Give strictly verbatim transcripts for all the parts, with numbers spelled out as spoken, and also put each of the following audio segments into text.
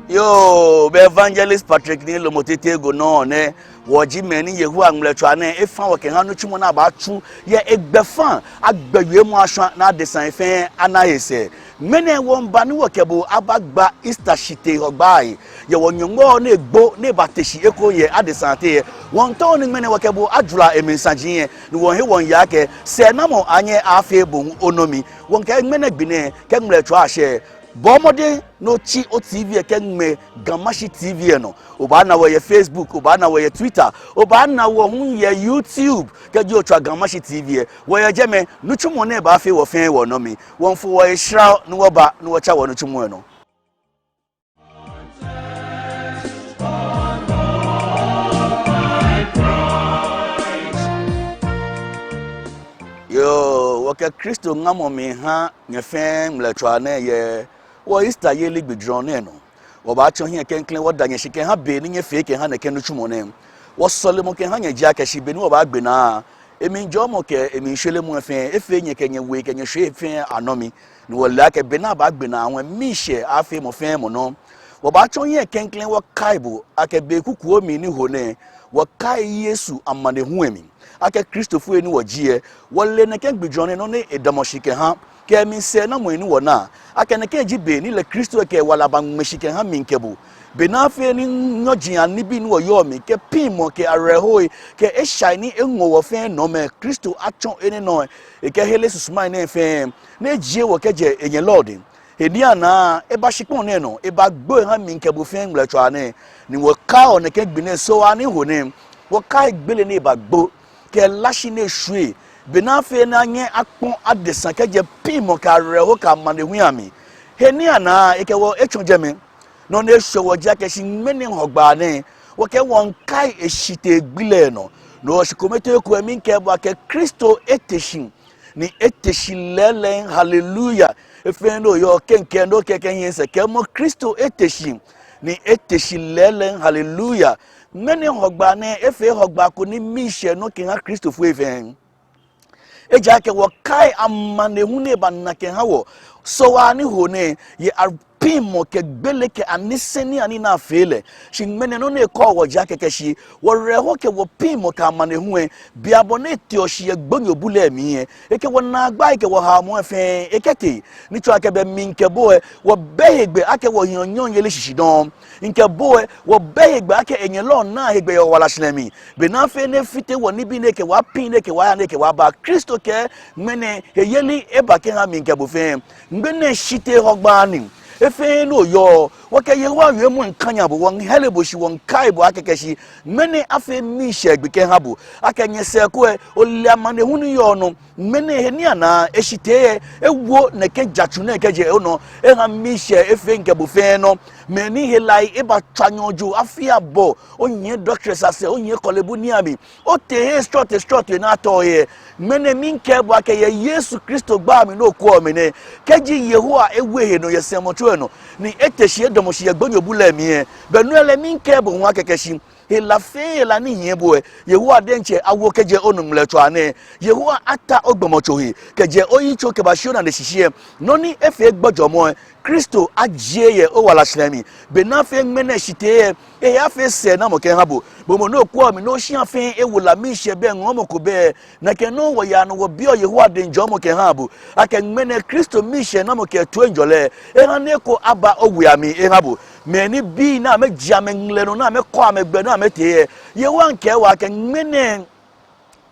Yoo, bɛ Evangelist Patrick Nii Lomo Tetteh Go nɔ nɛ, wɔji mɛi ni Yehowa ŋmɛlɛtswaa nɛɛ efa wɔ kɛha nitsumɔ ni abaatsu yɛ egbɛfaŋ agbɛyeemɔ ashwa ni adesai fɛɛ ana he sɛɛ. Ŋmɛnɛ wɔmiiba ni wɔkɛ bo abagba Easter shitee Hɔgbaa lɛ, yɛ wɔ Nyɔŋmɔ ni egbo ni ebate shi ekoŋŋ yɛ adesai ateŋ lɛ. Wɔmiitao ni ŋmɛnɛ wɔkɛ bo ajwara emli saji lɛ, ni wɔmiihe wɔmiiye akɛ sɛɛnamɔ anyɛ afee bo hu onɔ mi. Wɔmiikɛɛ ŋmɛnɛ gbi nɛɛ kɛ ŋmɛlɛtswaa ashɛ, bɔɔ mɔdɛŋ ni otsi o-T V lɛ kɛŋmɛ Ga Mashie T V lɛ nɔ. Obaana wɔ yɛ Facebook, obaana wɔ yɛ Twitter, obaana wɔ hu yɛ YouTube. Kɛji otswa Ga Mashie T V lɛ, wɔyɛ jɛmɛ. Nitsumɔ nɛɛ baafee wɔ fɛɛ wɔnɔ mi. Wɔmiifo wɔhe shra ni wɔba ni wɔtsa wɔnitsumɔ lɛ nɔ. Yoo, wɔkɛ Kristo ŋamɔ miiha nyɛ fɛɛ ŋmɛlɛtswaa nɛɛ yɛ wɔ Easter yeli gbijurɔ nɛɛ nɔ. Wɔbaatsɔ hiɛ klɛŋklɛŋ wɔda nyɛ shi kɛha be ni nyɛfee kɛha nɛkɛ nitsumɔ nɛɛ. Wɔsɔlemɔ kɛha nyɛ ji akɛ shi be ni wɔbaagbe naa, emlijɔɔmɔ kɛ emlishweremɔ fɛɛ efee nyɛ kɛ nyɛwei kɛ nyɛshwiei fɛɛ anɔ mi. Ni wɔle akɛ be ni abaagbe naa hu lɛ, miishɛɛ afee mɔ fɛɛ mɔ nɔ. Wɔbaatsɔ hiɛ klɛŋklɛŋ wɔkai bo akɛ be kukuoo mli ni ho nɛɛ, wɔkai Yesu amanehulu lɛ mli. Akɛ Kristofoi ni wɔji lɛ, wɔle nɛkɛ gbijurɔ nɛɛ nɔ ni edamɔ shi kɛha, kɛ emli sɛɛnamɔi ni wɔna, akɛ nɛkɛ ji be ni lɛ Kristo lɛ kɛ ewala baŋmɛ shi kɛha mi kɛ bo. Be ni afee ni nyɔji anibii ni wɔyɔɔ mli, kɛ piŋmɔ kɛ awerɛhoi kɛ eshai ni eŋɔ wɔ fɛɛ nɔmɛi, Kristo atsɔ enɛ nɔ lɛ, ekɛhere susumai nɛɛ fɛɛ, ni ejie wɔ kɛjɛ enyɛ Lord lɛ. He ni ana lɛ, eba shikpɔŋ nɛɛ nɔ, ebagbo eha mi kɛ bo fɛɛ ŋmɛlɛtswaa nɛɛ, ni wɔkaiɔ nɛkɛ gbi nɛɛ Sɔɔ ni ho nɛɛ, wɔkai gbele ni ebagbo, kɛ lashi ni eshwie, be ni afee ni anyɛ akpɔ adesa kɛjɛ piŋmɔ kɛ awerɛho kɛ amanehulu amli. He ni ana lɛ, ekɛ wɔ etsɔ jɛmɛ. Nɔ ni eshwɛ wɔ ji akɛ shi ŋmɛnɛ Hɔgbaa nɛɛ, wɔkɛ wɔmiikai eshitee gbi lɛ nɔ. No hewɔ shi kome too eko lɛ miikɛɛ bo akɛ Kristo ete shi, ni ete shi lɛɛlɛŋ, hallelujah. He fɛɛ he ni oyɔɔ, kɛŋkɛ nɔ kɛkɛ hiɛ sɛɛ kɛɛmɔ Kristo ete shi, ni ete shi lɛɛlɛŋ, hallelujah. Ŋmɛnɛ Hɔgbaa nɛɛ efee Hɔgbaa ko ni miishɛɛ nɔ kɛha Kristofoi fɛɛ. Ejaakɛ wɔkai amanehulu ni ebana kɛha wɔ Sɔɔ ni ho nɛɛ, yɛ a- piŋmɔ kɛ gbele kɛ anisɛni anii ni afee lɛ. Shi ŋmɛnɛ nɔ ni ekɔɔ wɔ ji akɛ kɛ shi wɔwerɛho kɛ wɔpiŋmɔ kɛ amanehulu lɛ, bianɛ bɔ ni eteɔ shi yɛ gbonyobu lɛ mli lɛ, ekɛ wɔnaagbai kɛ wɔhaomɔi fɛɛ ekɛtee. Ni tsɔɔ akɛ bɛ mi kɛ bo lɛ, wɔbɛ hegbɛ akɛ wɔhiɔ nyɔŋyeli shishi dɔŋŋ. Mi kɛ bo lɛ, wɔbɛ hegbɛ akɛ enyɛ Lord naa hegbɛ yɛ wɔwala shihilɛ mli. Be ni afee ni efite wɔ nibii ni ekɛ wɔ apiŋ, ni ekɛ wɔ aya, ni ekɛ wɔ aba. Kristo kɛɛ ŋmɛnɛ heyeli eba kɛha mi kɛ bo fɛɛ. Ŋmɛnɛ shitee Hɔgbaa ni. He fɛɛ he ni oyɔɔ, wɔkɛ Yehowa wiemɔ miikanya bo, wɔmiihere bo shi, wɔmiikai bo akɛ kɛ shi ŋmɛnɛ afee miishɛɛ gbi kɛha bo. Akɛ nyɛsɛɛ ko lɛ, ole amanehulu ni yɔɔ nɔ. Ŋmɛnɛ he ni ana lɛ, eshitee lɛ ewo nɛkɛ jatsu nɛɛ kɛjɛ onɔ, eha miishɛɛ efee mi kɛ bo fɛɛ nɔ. Mɛi ni helai ebatswa nyɔɔŋ juu afii abɔ, onyiɛ doctors asɛɛ, onyiɛ kɔlebu nii amli, otee he srɔtoi srɔtoi ni atɔɔ he. Ŋmɛnɛ miikɛɛ bo akɛ yɛ Yesu Kristo gbɛi amli ni okwɛɔ mi nɛɛ, kɛji Yehowa ewo ehe nɔ yɛ sɛŋmɔtso lɛ nɔ, ni ete shi edamɔ shi yɛ gbonyobu lɛ mli lɛ, bɛ no lɛ miikɛɛ bo hu akɛ kɛ shi hela fɛɛ hela ni hiɛ bo lɛ, Yehowa diɛŋtsɛ awo kɛjɛ onɔ ŋmɛlɛtswaa nɛɛ. Yehowa ata ogbɔmɔtso he kɛjɛ oyitso kɛbashi onane shishi lɛ. Nɔ ni efee gbɔjɔmɔ lɛ, Kristo ajie yɛ owala shihilɛ mli. Be ni afee ŋmɛnɛ shitee lɛ, ehe afee sɛɛnamɔ kɛha bo. Bo mɔ ni okwɛɔ mi ni oshia fɛɛ ewo la, miishɛɛ bɛ, ŋɔɔmɔ ko bɛ, nakai nɔŋŋ wɔyaa nɔ wɔbiɔ Yehowa dɛŋ jɔɔmɔ kɛhaa bo, akɛ ŋmɛnɛ Kristo miishɛɛnamɔ kɛ toiŋjɔlɛ, eha ni eko aba owe amli eha bo. Mɛi ni bii ni amɛjie amɛŋlɛ nɔ, ni amɛkɔ amɛgbɛ, ni amɛtee lɛ, Yehowa miikɛɛ wɔ akɛ ŋmɛnɛ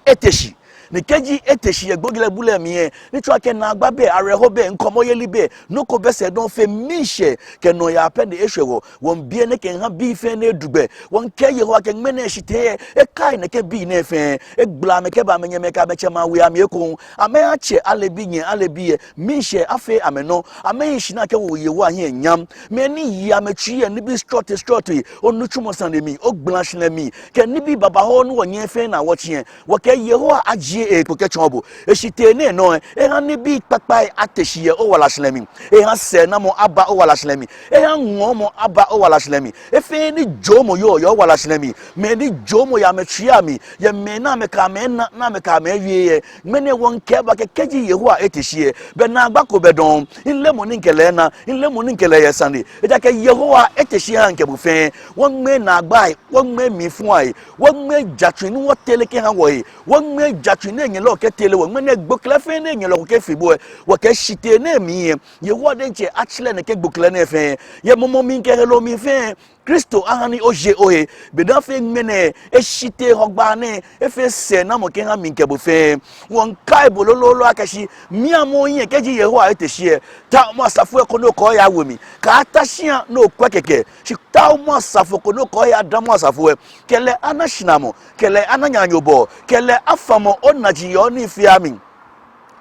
ete shi. Ni kɛji ete shi yɛ gbohii lɛ bu lɛ mli lɛ, ni tsɔɔ akɛ naagba bɛ, awerɛho bɛ, ŋkɔmɔyeli bɛ, nɔ ko bɛ sɛɛ dɔŋŋ fe miishɛɛ kɛ nɔyaa pɛ ni eshwɛ wɔ. Wɔmiibi enɛ kɛha bii fɛɛ ni edu gbɛ. Wɔmiikɛɛ Yehowa akɛ ŋmɛnɛ shitee lɛ, ekai nɛkɛ bii nɛɛ fɛɛ, egbala amɛ kɛba amɛnyɛmɛi kɛ amɛtsɛmɛi awe amli ekoŋŋ. Amɛyatsɛ alebiinyɛ, alebii lɛ, miishɛɛ afee amɛnɔ. Amɛhi shi ni akɛwo Yehowa hiɛ nyam. Mɛi ni yeɔ amɛtsui yɛ nibii srɔtoi srɔtoi, onitsumɔ sane mli, ogbalashihilɛ mli, kɛ nibii babaoo ni wɔnyɛɛɛ fɛɛ ni wɔtsi lɛ, wɔkɛɛ Yehowa ajie ejie ekpo kɛtsɔɔ bo. Eshitee nɛɛ nɔ lɛ, eha nibii kpakpai ate shi yɛ owala shihilɛ mli. Eha sɛɛnamɔ aba owala shihilɛ mli. Eha ŋɔɔmɔ aba owala shihilɛ mli. Efee nijomɔ yɔɔ yɛ owala shihilɛ mli. Mɛi ni jomɔ yɛ amɛtsuii amli, yɛ mɛi ni amɛkɛ amɛnaa, ni amɛkɛ amɛwieɔ lɛ. Ŋmɛnɛ wɔŋkɛɛ bo akɛ kɛji Yehowa ete shi lɛ, belɛ naagba ko bɛ dɔŋŋ. Mileee mɔ ni mikɛ lɛ naa, mileee mɔ ni mikɛ lɛ yɛ sane. Ejaakɛ Yehowa ete shi eha mikɛ bo fɛɛ. Wɔŋmɛɛ naagbai, wɔŋmɛɛ mlifu ahe, wɔŋmɛɛ jatsui ni wɔtere kɛha wɔhe, wɔŋmɛɛ jatsui ni henyɛlɔ kɛtere wɔ. Ŋmɛnɛ gboklɛ fɛɛ ni henyɛlɔ ko kɛfi bo lɛ, wɔkɛɛ shitee nɛɛ mli lɛ, Yehowa diɛŋtsɛ atsirɛ nɛkɛ gboklɛ nɛɛ fɛɛ. Yɛ mumɔ mli kɛ heloo mli fɛɛ, Kristo aha ni ojie ohe. Be ni afee ŋmɛnɛ, eshitee Hɔgbaa nɛɛ efee sɛɛnamɔ kɛha mi kɛ bo fɛɛ. Wɔŋkai bo lolo lolo akɛ shi, miamɔ ohiɛ kɛji Yehowa ete shi lɛ, taomɔ asafo lɛ koni okɛ ohe awo mli. Kaata shia ni okwɛ kɛkɛ. Shi taomɔ asafo koni okɛ ohe adamɔ asafo lɛ. Kɛ lɛ ana shinamɔ, kɛ lɛ ana naanyobɔɔ, kɛ lɛ afamɔ onaji yɛ onifeemɔ mli.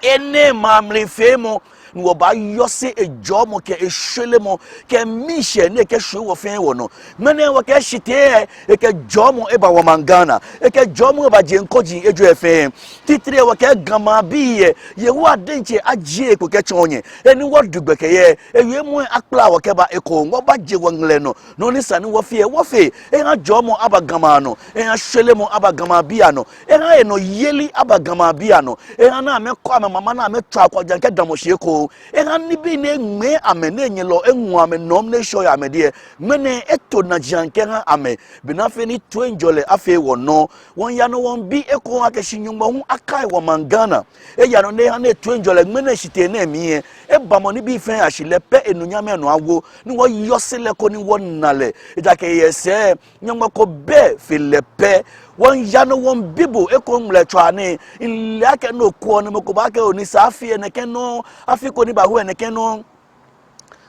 Enɛ maŋ mli feemɔ, ni wɔbaayɔse ejɔɔmɔ kɛ eshwelemɔ kɛ miishɛɛ ni ekɛshwie wɔ fɛɛ wɔnɔ. Ŋmɛnɛ wɔkɛɛ shitee lɛ, ekɛ jɔɔmɔ eba wɔmaŋ Ghana, ekɛ jɔɔmɔ eba jeŋ koji ejwɛ fɛɛ. Titri lɛ wɔkɛɛ Ga maŋbii lɛ, Yehowa diɛŋtsɛ ajie ekpo kɛtsɔɔ nyɛ. Eni wɔdu gbɛ kɛya lɛ, ewiemɔ lɛ akpala wɔ kɛba ekoŋŋ, wɔbaje wɔŋlɛ nɔ. Nɔ ni sa ni wɔfee lɛ, wɔfee. Eha jɔɔmɔ aba Ga maŋ nɔ. Eha shwelemɔ aba Ga maŋbii anɔ. Eha enɔyeli aba Ga maŋbii anɔ. Eha ni amɛkɔ amɛmama ni amɛtswa akwajaŋ kɛdamɔ shi ekoŋŋ. Eha nibii ni eŋmɛɛ amɛ, ni henyɛlɔ eŋɔ amɛ nɔŋŋ ni eshɔ yɛ amɛdɛŋ lɛ, ŋmɛnɛ eto najiaŋ kɛha amɛ. Be ni afee ni toiŋjɔlɛ afee wɔnɔ. Wɔŋya nɔ wɔŋbi ekoŋŋ akɛ shi Nyɔŋmɔ hu akai wɔmaŋ Ghana. Eya nɔ ni eha ni toiŋjɔlɛ ŋmɛnɛ shitee nɛɛ mli lɛ, ebamɔ nibii fɛɛ ashi. Lɛ pɛ enunyam lɛ nɔ awo, ni wɔyɔse lɛ koni wɔna lɛ. Ejaakɛ yɛ sɛɛ, Nyɔŋmɔ ko bɛ fe lɛ pɛ. Wɔŋya nɔ wɔŋbi bo ekoŋŋ ŋmɛlɛtswaa nɛɛ, mile akɛ nɔ ko ni mɔ ko baakɛɛ, oo, ni sa afi lɛ nɛkɛ nɔŋŋ, afi ko ni baaho lɛ nɛkɛ nɔŋŋ.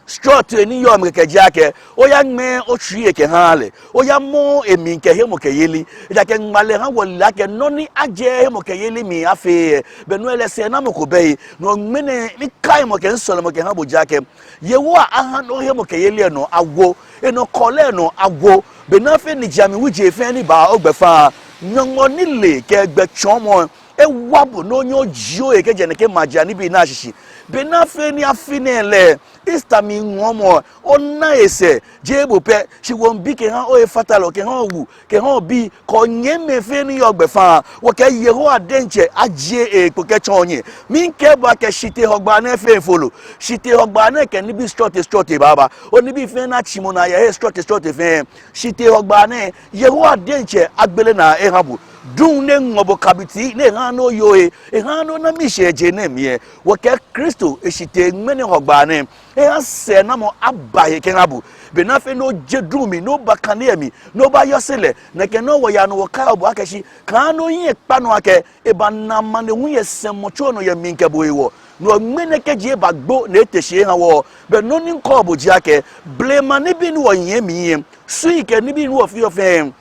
Srɔtoi ni yɔɔ mli kɛkɛ ji akɛ, oyaŋmɛɛ otsui lɛ kɛha lɛ, oyamɔ emli kɛ hemɔkɛyeli. Ejaakɛ ŋmalɛ ha wɔle akɛ nɔ ni ajɛɛɛ hemɔkɛyeli mli afee lɛ, belɛ no lɛ sɛɛnamɔ ko bɛ he. No ŋmɛnɛ mikaimɔ kɛ misɔlemɔ kɛha bo ji akɛ, Yehowa aha ni ohemɔkɛyeli lɛ nɔ awo, enɔkɔlɛ lɛ nɔ awo. Be ni afee ni ja mi wuje fɛɛ ni baa ogbɛfaŋ, Nyɔŋmɔ nilee kɛ gbɛtsɔɔmɔ ewa bo ni onyɛ ojie ohe kɛjɛ nɛkɛ maji anibii nɛɛ ashishi. Be ni afee ni afi nɛɛ lɛ, Easter mli ŋɔɔmɔ, ona esɛɛ, jeee bo pɛ, shi wɔŋbi kɛha ohefatalɔ, kɛha owu, kɛha obii, kɛ onyɛmimɛi fɛɛ ni yɔɔ gbɛfaŋ, wɔkɛɛ Yehowa diɛŋtsɛ ajie ekpo kɛtsɔɔ nyɛ. Mikɛɛ bo akɛ shitee Hɔgbaa nɛɛ efee folo. Shitee Hɔgbaa nɛɛ kɛ nibii srɔtoi srɔtoi baaba. Onibii fɛɛ ni atsimɔ naa yɛ he srɔtoi srɔtoi fɛɛ. Shitee Hɔgbaa nɛɛ, Yehowa diɛŋtsɛ agbele naa eha bo. Duŋ ni eŋɔ bo kabiti, ni eha ni oye ohe, eha ni ona miishɛɛ yɛ je nɛɛ mli lɛ, wɔkɛɛ Kristo eshitee ŋmɛnɛ Hɔgbaa nɛɛ, eha sɛɛnamɔ aba he kɛha bo. Be ni afee ni oje duŋ mli, ni oba kane lɛ mli, ni obayɔse lɛ, nɛkɛ nɔŋŋ wɔyaa nɔ wɔkaiɔ bo akɛ shi, kaa ni ohiɛ kpa nɔ akɛ, ebanaa amanehulu yɛ sɛŋmɔtso nɔ yɛ mi kɛ bo hewɔ. No ŋmɛnɛ kɛji ebagbo ni ete shi eha wɔ, belɛ nɔ ni mikɛɔ bo ji akɛ, blema nibii ni wɔyɔɔ mli lɛ, sui kɛ nibii ni wɔfeɔ fɛɛ,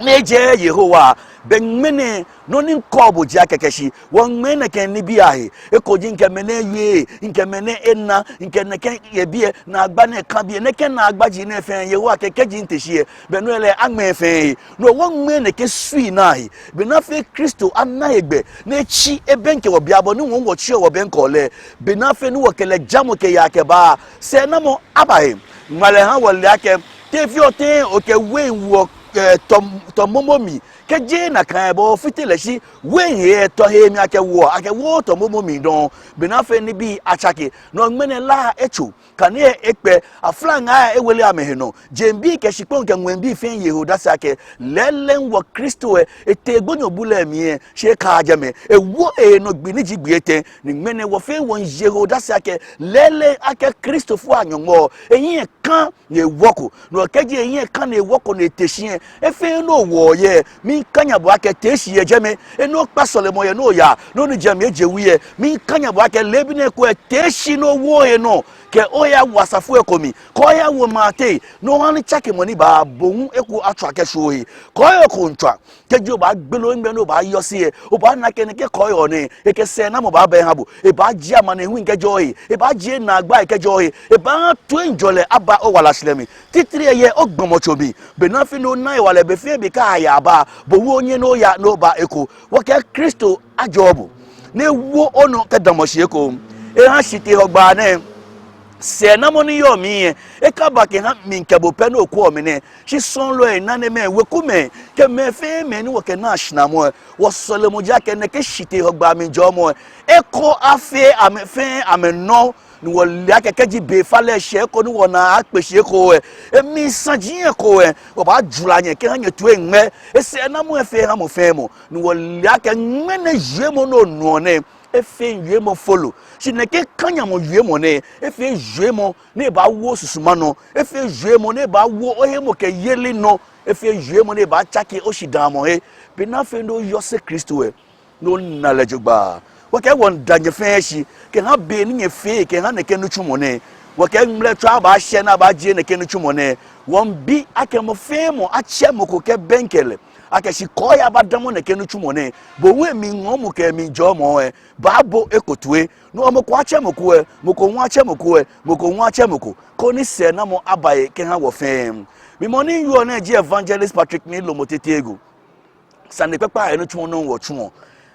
ni ejɛɛɛ Yehowa, belɛ ŋmɛnɛ nɔ ni mikɛɔ bo ji akɛ kɛkɛ shi, wɔŋmɛɛ nɛkɛ nibii ahe. Eko ji mikɛ mɛnɛ wie, mikɛ mɛnɛ ena, mikɛ nɛkɛ yɛ biɛ, naagba nɛɛ ka biɛ, nɛkɛ naagbaji nɛɛ fɛɛ, Yehowa kɛɛ kɛji mite shi lɛ, belɛ no lɛ aŋmɛɛ fɛɛ he. No wɔŋmɛɛ nɛkɛ sui nɛɛ ahe. Be ni afee Kristo ana hegbɛ ni etsi ebɛŋkɛ wɔ bianɛ bɔ ni wɔ hu wɔtsiɔ wɔbɛŋkɛɔ lɛ. Be ni afee ni wɔkɛ lɛ jamɔ kɛyaa kɛbaa. Sɛɛnamɔ aba he. Ŋmalɛ ha wɔle akɛ, te fioo tɛŋŋ okɛ wein woɔ, eh, tɔ, tɔ momo mli. Kɛjeee nakai lɛ, bo ofite lɛ shi wein hee lɛ tɔ hee mli akɛwoɔ, akɛwooo tɔ momo mli dɔŋŋ. Be ni afee nibii atsake. No ŋmɛnɛ la etso. Kanei ekpɛ, aflaŋaa ewele amɛhe nɔ. Jeŋbii kɛ shikpɔŋ kɛ ŋwɛibii fɛɛ yeɔ odase akɛ, lɛɛlɛŋ wɔ Kristo lɛ, etee gbonyo bu lɛ mli lɛ, shi ekaaa jɛmɛ. Ewo ehe nɔ gbi ni ji gbi etɛ. Ni ŋmɛnɛ wɔ fɛɛ wɔyeɔ odase akɛ, lɛɛlɛŋ akɛ Kristofoi a-Nyɔŋmɔ, ehiɛ ka ni ewɔko. No kɛji ehiɛ ka ni ewɔko ni ete shi lɛ, he fɛɛ he ni owɔɔ yɛ, miikanya bo akɛ tee shi yɛ jɛmɛ. He ni okpa sɔlemɔ yɛ ni oyaa, nɔ ni ja mi eje wui lɛ, miikanya bo akɛ leebi nɛɛ eko lɛ tee shi ni owo ohe nɔ. kɛ oyawo asafo lɛ eko mli, kɛ oyawo maŋ lɛ teŋ, ni oha ni tsakemɔ ni baa, bo hu eko atswa kɛshwie ohe. Kɛ oyɔɔ ko ntswa, kɛji obaagbele onyiɛ ni obaayɔse lɛ, obaana akɛ nɛkɛ kɔɔyɔɔ nɛɛ, ekɛ sɛɛnamɔ baaba eha bo, ebaajie amanehului kɛjɛ ohe, ebaajie naagbai kɛjɛ ohe, ebaaha toiŋjɔlɛ aba owala shihilɛ mli. Titri lɛ yɛ ogbɔmɔtso mli, be ni afee ni ona hewalɛ be fɛɛ be kɛ aya aba, bo hu onyɛ ni oya ni oba eko. Wɔkɛɛ Kristo ajɔɔ bo, ni ewo onɔ kɛdamɔ shi ekoŋŋ. Eha shitee Hɔgbaa nɛɛ, sɛɛnamɔ ni yɔɔ mli lɛ, ekaba kɛha mi kɛ bo pɛ ni okwɛɔ mi nɛɛ, shi sɔɔlɔi, nanemɛi, wekumɛi, kɛ mɛi fɛɛ mɛi ni wɔkɛnaa shihilɛ lɛ, wɔsɔlemɔ ji akɛ nɛkɛ shitee Hɔgbaa mli jɔɔmɔ lɛ, eko afee amɛ fɛɛ amɛnɔ, ni wɔle akɛ kɛji be falɛ shɛ eko ni wɔnaa akpe shi eko lɛ, emli saji eko lɛ, wɔbaajɔɔ nyɛ kɛha nyɛtoi ŋmɛ. Esɛɛnamɔ lɛ efee eha mɔ fɛɛ mɔ, ni wɔle akɛ ŋmɛnɛ wiemɔ ni onuɔ nɛɛ, efeŋ wiemɔ folo. Shi nɛkɛ kanyamɔ wiemɔ nɛɛ, efee wiemɔ ni baawo osusuma nɔ, efee wiemɔ ni baawo ohemɔkɛyeli nɔ, efee wiemɔ ni baatsake oshidaamɔ he. Be ni afee ni oyɔse Kristo lɛ, ni ona lɛ jogbaŋŋ. Wɔkɛɛ wɔmiida nyɛ fɛɛ shi kɛha be ni nyɛfee kɛha nɛkɛ nitsumɔ nɛɛ. Wɔkɛɛ ŋmlɛtswaa baashɛ ni abaajie nɛkɛ nitsumɔ nɛɛ. Wɔmiibi akɛ mɔ fɛɛ mɔ atsɛ mɔ ko kɛbɛŋkɛ lɛ, akɛ shi kɛ oyabadamɔ nɛkɛ nitsumɔ nɛɛ, bo hu emli ŋɔɔmɔ kɛ emli jɔɔmɔ lɛ, baa bo eko toi. Ni mɔ ko atsɛ mɔ ko lɛ, mɔ ko hu atsɛ mɔ ko lɛ, mɔ ko hu atsɛ mɔ ko, koni sɛɛnamɔ aba he kɛha wɔ fɛɛ. Mi mɔ ni miwieɔ nɛɛ ji Evangelist Patrick Nii Lomo Tetteh Agu. Sane kpakpa lɛ nitsumɔ nɔ wɔtsuɔ.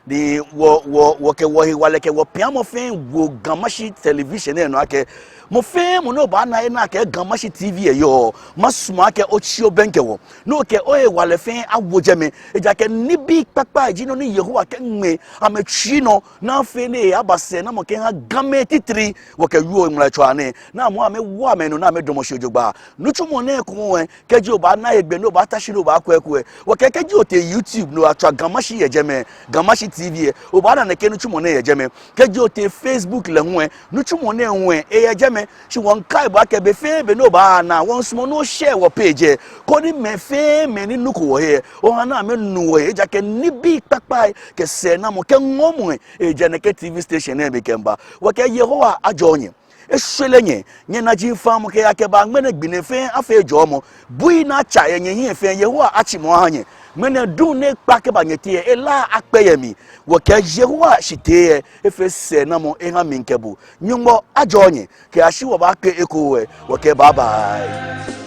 Ni wɔ, wɔ, wɔkɛ wɔhewalɛ kɛ wɔpiamɔ fɛɛ wo Ga Mashie Television lɛ nɔ akɛ, mɔ fɛɛ mɔ ni obaana he ni akɛɛ Ga Mashie T V lɛ yɔɔ, masumɔ akɛ otsi obɛŋkɛ wɔ, ni okɛ ohewalɛ fɛɛ awo jɛmɛ. Ejaakɛ nibii kpakpai ji nɔ ni Yehowa kɛŋmɛ amɛtsui nɔ, ni afee ni aba sɛɛnamɔ kɛha Gamɛi titri. Wɔkɛwieɔ ŋmlɛtswaa nɛɛ, ni amɛ hu amɛwo amɛnɔ ni amɛdamɔ shi jogbaŋŋ. Nitsumɔ nɛɛ ekoŋŋ lɛ, kɛji obaana hegbɛ ni obaata shi ni obaakwɛ eko lɛ, wɔkɛɛ kɛji otee YouTube ni oyatswa Ga Mashie yɛ jɛmɛ, Ga Mashie T V lɛ, obaana nɛkɛ nitsumɔ nɛɛ yɛ jɛmɛ. Kɛji otee Facebook lɛ hu lɛ, nitsumɔ nɛɛ hu lɛ, eyɛ jɛmɛ. Shi wɔmiikai bo akɛ be fɛɛ be ni obaana, wɔmiisumɔ ni oshare wɔ page lɛ, koni mɛi fɛɛ mɛi ni nuko wɔhe lɛ, oha ni amɛnu wɔhe. Ejaakɛ nibii kpakpai kɛ sɛɛnamɔ kɛ ŋɔɔmɔ lɛ, ejɛ nɛkɛ T V station nɛɛ mli kɛmiiba. Wɔkɛɛ Yehowa ajɔɔ nyɛ. Eshwere nyɛ, nyɛnaji faamɔ kɛya kɛba ŋmɛnɛ gbi nɛɛ fɛɛ afee jɔɔmɔ. Bui ni atsa yɛ nyɛhiɛ fɛɛ, Yehowa atsimɔ aha nyɛ. Ŋmɛnɛ duŋ ni ekpa kɛba nyɛteŋ lɛ, ela akpɛ yɛ mli. Wɔkɛɛ Yehowa shitee lɛ, efee sɛɛnamɔ eha mi kɛ bo. Nyɔŋmɔ ajɔɔ nyɛ, kɛyashi wɔbaakpe ekoŋŋ lɛ, wɔkɛɛ bye bye.